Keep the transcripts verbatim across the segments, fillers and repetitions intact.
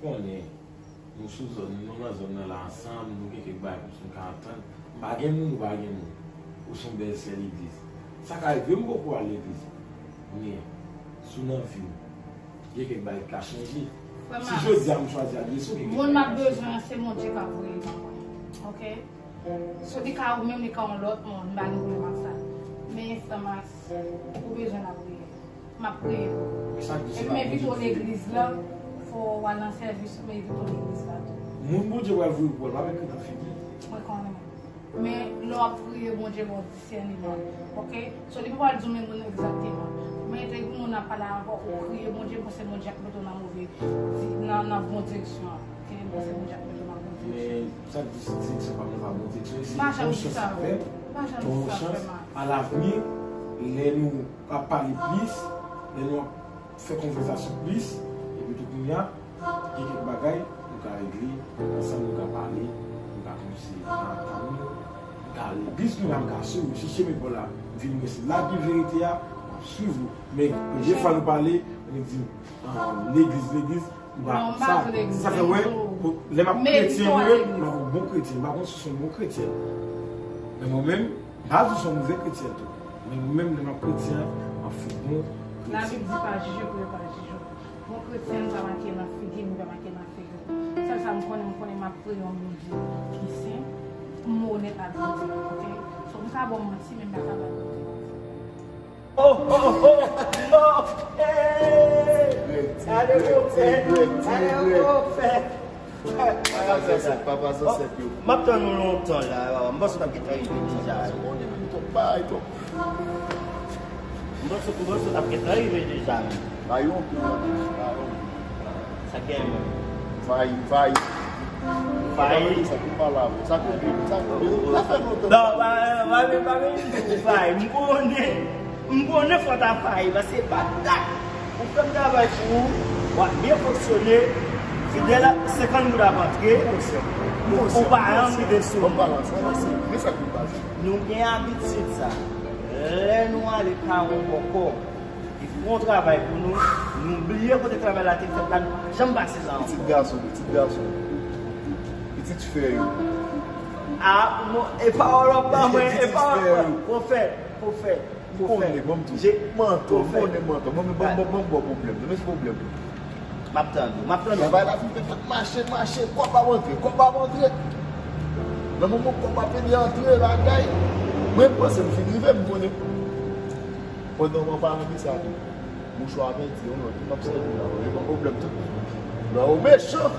Konnen nou sou zòn, nou nan zòn nan la ansanm, nou gen kèk bagay pou nou ka antann. M pa gen moun, ou pa gen moun. Ou se yon bèl sè legliz. Sa ka rive m poko al legliz. Men, si w nan vi m, gen kèk bagay ki ka chanje. Si jodi a m chwazi adrese w, gen kèk bagay ki ka chanje. Moun m ap bezwen an, se Bondye k ap voye l ban mwen. Oke? So, li ka ou menm, li ka yon lòt moun, m pa gen pwoblèm ak sa. Men, frè Mas, ou bezwen lapriyè. M ap priye pou ou. Epi m envite w legliz la, fò w al nan sèvis, m envite w legliz la tou. Moun Bondye pral voye pou w, pa met krit nan figi. Mwen konnen. Men lè w ap priye, Bondye ba w disèneman. Oke? So, li pa pral di w men moun egzakteman. Men te gen moun ap pale avè w, ou priye Bondye, panse Bondye ap mete w nan move, di, nan, nan bon direksyon an. Oke? Panse Bondye ap mete w nan bon direksyon. Men sa k di si direksyon pa m nan pa bon direksyon, se yon chans avè, yon chans alavni, lè nou ap pale plis, lè nou ap fè konvèsasyon plis, epi tou kounye a, gen kèk bagay nou ka regle ansanm, nou ka pale, nou ka konmsi antann nou, nou ka al legliz, nou ka swiv, si chemen pa w la, m vin wè se la ki verite a, m ap swiv ou. Men, premye fwa nou pale, nou di, ah, legliz, legliz, m pa sa. Sa fè wè, lè m ap kretyen vre, m ap yon bon kretyen, m pa konn si se yon bon kretyen. Men mwen menm, m pa di w se yon move kretyen tou. Men mwen menm, lè m ap kretyen, m ap fè bon kretyen. Labib di pa jije pou yo pa jije w. Bon kretyen, li pa make nan figi l, li pa make nan figi l. Sèl sa m konnen, m konnen m ap priye yon Bondye ki sen, m onèt ak Bondye, oke? So, m ka ba w manti, men m pa ka ba w manti. Oh, oh, oh, oh, hey! Gade konpè, gade konpè. Papa zansèt, papa zansèt yo. M ap tann nou lontan la, m panse w t ap gentan rive deja. M panse, m panse w t ap gentan rive deja. Sa gen menm. Fayi, fayi. Fayi. Sa ki pale avè w. Sa konbyen, sa konbyen. Sa fè lontan. Non, pa, pa, pa, pa, pa, fayi. M konnen, m konnen fò ta fayi, paske pa dat ou fè m travay pou ou, w ap byen fonksyone, fidèl, senkant goud ap antre, ou pa janm rive sou mwen. Men sa ki pase. Nou gen abitid sa. Lè nou ale kay yon bòkò, li fè yon travay pou nou, nou bliye kote travay la te fèt la, nou pa janm pase la ankò. Pitit gason, pitit gason, pitit frè yo. Ah, e pawòl w ap ban mwen, e pawòl w ap ban mwen. Pwofèt, pwofèt, pwofèt. Konnen, ban m di w. Mantò, m konnen mantò. Ban m, ban m, ban m ba w pwoblèm. Men se pwoblèm. M ap tann ou, m ap tann ou. Travay la fin fèt, mache, mache, kòb ap antre, kòb ap antre. Nan moman kòb ap ede antre, bagay, mwen panse m fin rive, m konnen. Pandan w ap pale de sa tou, mouchwa a pèdi yon lòt, m ap sèvi la, e pa pwoblèm tout. Lè w mechan,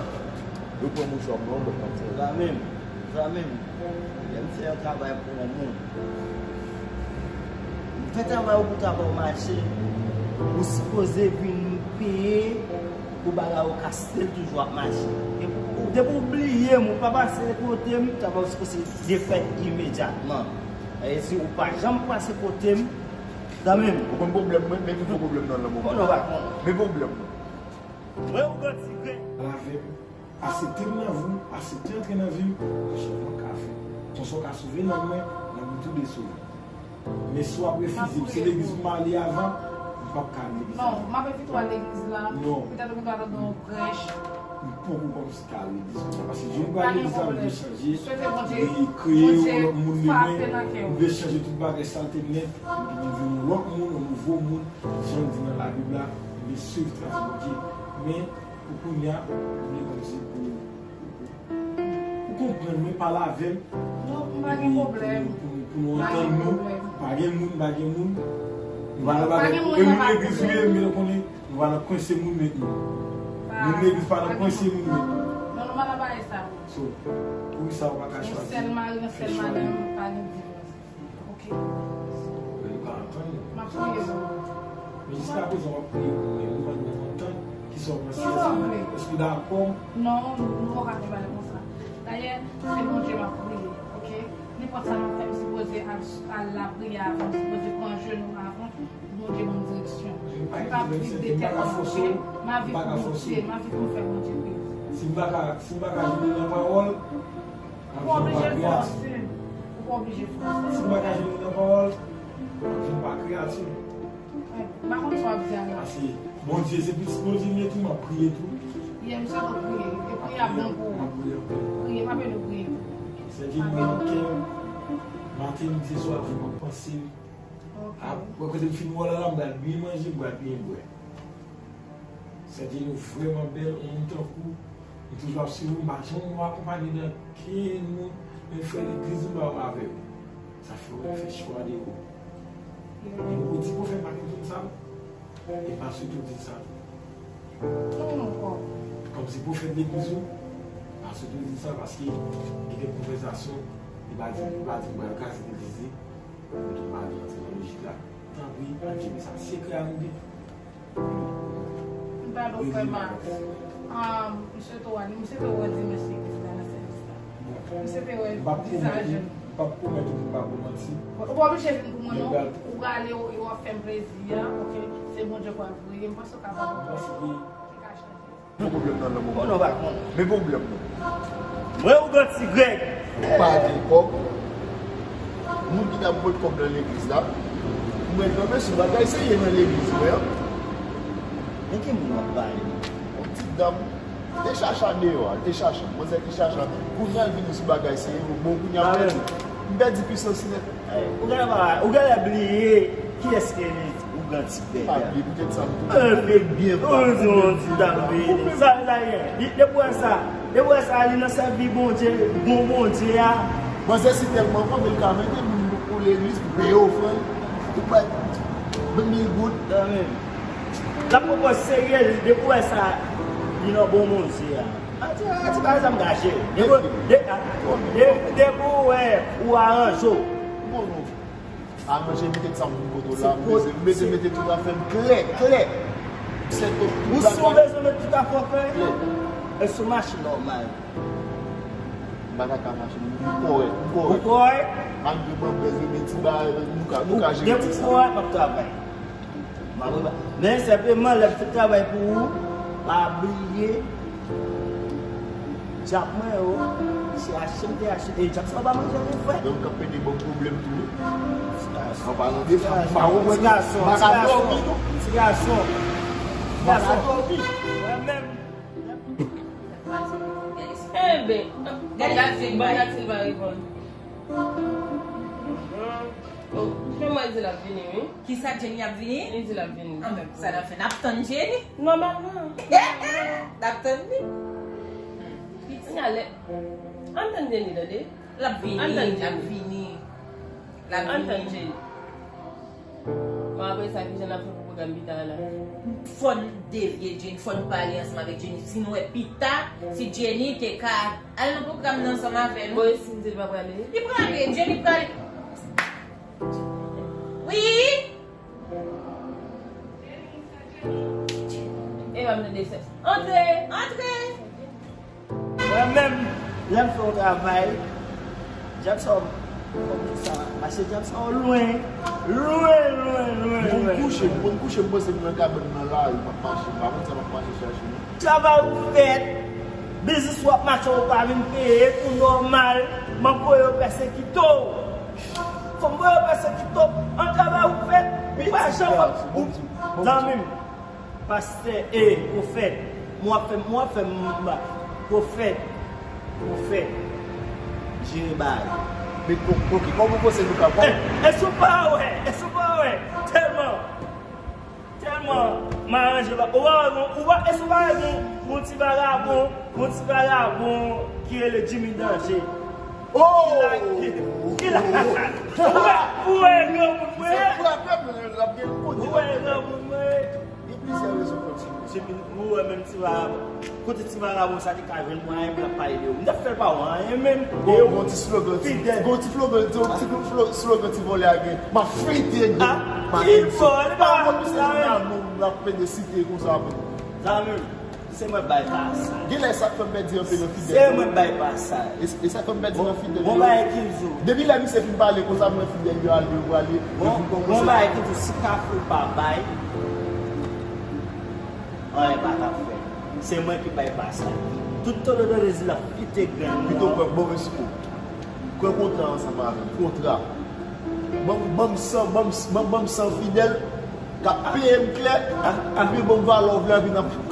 yo pran mouchwa m nan yon lòt, m ap sèvi. La menm. Sa menm, lè m fè yon travay pou yon moun, m fè travay ou pou travay ou mache, ou sipoze vin peye pou bagay ou ka still toujou ap mache. Depi ou, depi ou bliye m, ou pa pase kote m, travay ou sipoze defèt imedyatman. E si ou pa janm pase kote m, sa menm. Ou konn pwoblèm mwen, men ki fè pwoblèm nan nan moman. Konnen w pa konnen. Men pwoblèm mwen. Mwen ou ganti grenn. Avè m. Asepte m nan vi w, asepte antre nan vi m, yon chanjman ka fèt. Konsa w ka sove nanm mwen, nanm nou tou de sove. Men si w ap refize m, se legliz pou m ale avan, m p ap ka al legliz avan. Non, m ap envite w al legliz la. Non. Petèt ou gen dwa tande yon prèch. M poko kòmsi ka al legliz konsa, paske jan m pral legliz la, m vle chanje, m vle kreye yon lòt moun de mwen, m vle chanje tout bagay, salte nèt, m vin yon lòt moun, yon nouvo moun, jan l di nan Labib la, m vle swiv tras Bondye. Men, Pou kounye a, m vle kòmsi pou, pou, pou konprann mwen, pale avè m. Non, m pa gen pwoblèm. Pou, pou, pou nou antann nou. Pa gen moun, pa gen moun. Nou pa nan bagay, e moun legliz ou ye, men nou konnen, nou pa nan kwense moun met nou. Moun legliz pa nan kwense moun met nou. Non, nou pa nan bagay sa. So, poukisa ou pa ka chwazi? Yon sèl mari, yon sèl madanm, pa gen divòs. Ok. Men nou ka antann nou. M ap priye pou ou. Men jiskaprezan w ap priye pou mwen, nou pa t janm antann. Kisa w panse? Kisa w vle? Èske w dakò? Non, nou, nou poko ka fè bagay konsa. Dayè, se Bondye m ap priye, ok? Nenpòt sa m ap fè, m sipoze al, al lapriyè avan, m sipoze pran jenou avan, pou Bondye ban m direksyon. M pa ka fòse w, m pa ka fòse w. M ap viv pou Bondye, m ap viv pou m fè Bondye plezi. Si m pa ka, si m pa ka jwenn nan pawòl, Ou pa oblije fòse m. Ou pa oblije fòse m. Si m pa ka jwenn nan pawòl, m ap jwenn pa kreyati. M pa konn sa w ap di a la. Paske Bondye, se pitit Bondye m ye tou, m ap priye tou. Yè, m sot priye. E priye a bon pou ou. Priye, m ap ede w priye. Sè Djeni nan kè m, maten, midi, swa, fò m ap panse l. Ok. Apre, kote m fin wè l la, m pral byen manje, m pral byen bwè. Sè Djeni vrèman bèl, yon moun tankou, m toujou ap swiv ou, m pa janm wè w akonpanye nan kenn moun, menm frè legliz ou pa wè avè w. Sa fè w fè chwa de ou. E ou di pwofèt pa gen tout sa. E pa sou tou di sa tou. Kòm se pwofèt legliz ou, pa sou tou di sa paske li gen konvèsasyon, li pa di, li pa di pral kraze legliz li, li tou pa di antre nan lojik la. Tanpri, ann kenbe sa sekrè a nou de. M pa do frè Max. M swete w ale, m swete w wè dimanch legliz la nan sèvis la. M swete wè vizaj ou. M p ap pwomèt ou pou m pa pran manti. Ou pa oblije vin pou mwen non. Ou prale, w ap fè m plezi a, ok? Se Bondye k pral voye, m panse w ka ba m yon bagay ki ka chanje. Pwoblèm nan nan moman. Konnen w pa konnen. Men pwoblèm nan. Mwen, Ougan Ti Grèg. Ou pa gen kòb. Moun ki t ap pot kòb nan legliz la. Mwen tonbe sou bagay serye nan legliz mwen an. Men ki moun w ap pale? Yon ti dam. Te chacha deyò a, te chacha. Manzè te chacha. Kounye a l vini sou bagay serye, bon, kounye a m pèdi, m pèdi pisans nèt. Ou genlè pa, ou genlè bliye kiyès ki Ougan Ti Grèg la. Pa bliye, poutèt sa m tou. Anfen, byen pase, yon ti dam vini. Sa, sa ye. Li, depi w wè sa, depi w wè sa, li nan sèvi Bondye, bon Bondye a. Manzè si tèlman fò, men l ka mennen moun pou legliz, pou peye ofrann, pou bay mil goud. Amèn. L ap pran pòz serye, depi w wè sa, li nan bon Bondye a. A ti, a ti bagay sa m gache. Depi, de, a, de, depi w wè, ou aranje w. Bon, non. Aranje, mete sa m pou kote w la, m bezwen mete, mete tout afè m klè, klè. M sèt tout bagay. Ou si w bezwen met tout afè w klè? Klè. Èske w mache nòmal? M pa ta ka mache, m kòrèk, m kòrèk. Ou kòrèk? Malgre mwen bezwen gen ti bagay, nou ka, nou ka jere ti sa. Depi w kòrèk, m ap travay. M ap travay. Men senpleman, lè m fin travay pou ou, pa bliye, djab mwen yo, se achte m te achte. E djab sa yo pa manje anyen frèt. Donk, k ap pede bon pwoblèm tou, wi. An palan de fanm, m pa konprann. Ti gason, ti gason, ti gason. Ti gason. Mwen menm. Enben, gade Yasin, bon, Yasin pa reponn. Oh, men mwen di l ap vini, wi. Kisa, Jenny ap vini? Li di l ap vini. Anben, sa n ap fè? N ap tann Jenny? Nòmalman. N ap tann li. Piti. Ann ale. Ann tann Jenny, tande. L ap vini, ann tann Jenny. L ap vini. L ap vini. Ann tann Jenny. Bon, apre sa, kijan n ap fè pou pwogram pita a la? Fò n devye Jenny, fò n pale ansanm avèk Jenny. Si n wè pita, si Jenny te ka al nan pwogram nan ansanm avè nou. Bon, e si m di l pa prale? Li prale, Jenny prale. Wi! E pa m tande sè. Antre! Antre! Mwen menm, lè m fè yon travay, djab sa yo, kòm di sa, pase djab sa yo lwen, lwen, lwen, lwen, lwen. M konn kouche, m konn kouche, m panse m nan kabann nan lari, m ap mache, m pa konn sa m ap mache chache non. Travay ou fèt, biznis w ap mache, ou pa vin peye tou nòmal, m ap voye yo pèsekite w. Fò m voye yo pèsekite w, an travay ou fèt, ou pa janm, ou, zanmi m. Pastè, e, pwofèt. Mwen ap fè, mwen ap fè, m, m, pwofèt. Pwofèt. Jere bagay. Men, o-, oke, kòman w panse nou ka, kòman? E, èske w pa wè, èske w pa wè? Tèlman, tèlman, m aranje, ou pa wè, ou pa, èske w pa wè, yon, yon ti vagabon, yon ti vagabon ki rele Jimmy Danger. Oh! Ki la, ki, ki la. Ou wè, ou wè granmoun mwen ye? Se frape m, l ap gen kout. Ou wè granmoun mwen ye? Gen plizyè rezon pou Jimmy. Jimmy, ou wè menm ti vagabon. Kote ti vagabon sa te ka jwenn mwayen pou l ap pale de ou? M t ap fè l pa wè anyen menm. Bon, bon ti slogan, ti, bon ti slogan, ti, ti flo-, slogan ti vòlè a gen. M ap frite nèg. Ah, li vòlè, li pa vòlè, misye, nou, nou ap pede site konsa pou nou. Zanmi m. Se mwen k bay pasaj. Genlè sa k fè m pèdi anpil nan Fidèl. Se mwen k bay pasaj. E, e sa k fè m pèdi nan Fidèl yo. Bon bagay ki di w. Depi lè misye fin pale konsa, mwen Fidèl yo ale, yo prale, yo fin kòmanse. Bon bagay ki di w, si Kafou pa bay, anyen pa t ap fèt. Se mwen ki bay pasaj. Toutotan w tande di l ap kite grenn nan. Pito pran bon respo. Pran kontra ansanm avè m. Kontra. Ban m, ban m san, ban m, ban, ban m san Fidèl, k ap peye m klè, epi ban m valè w vle, epi n ap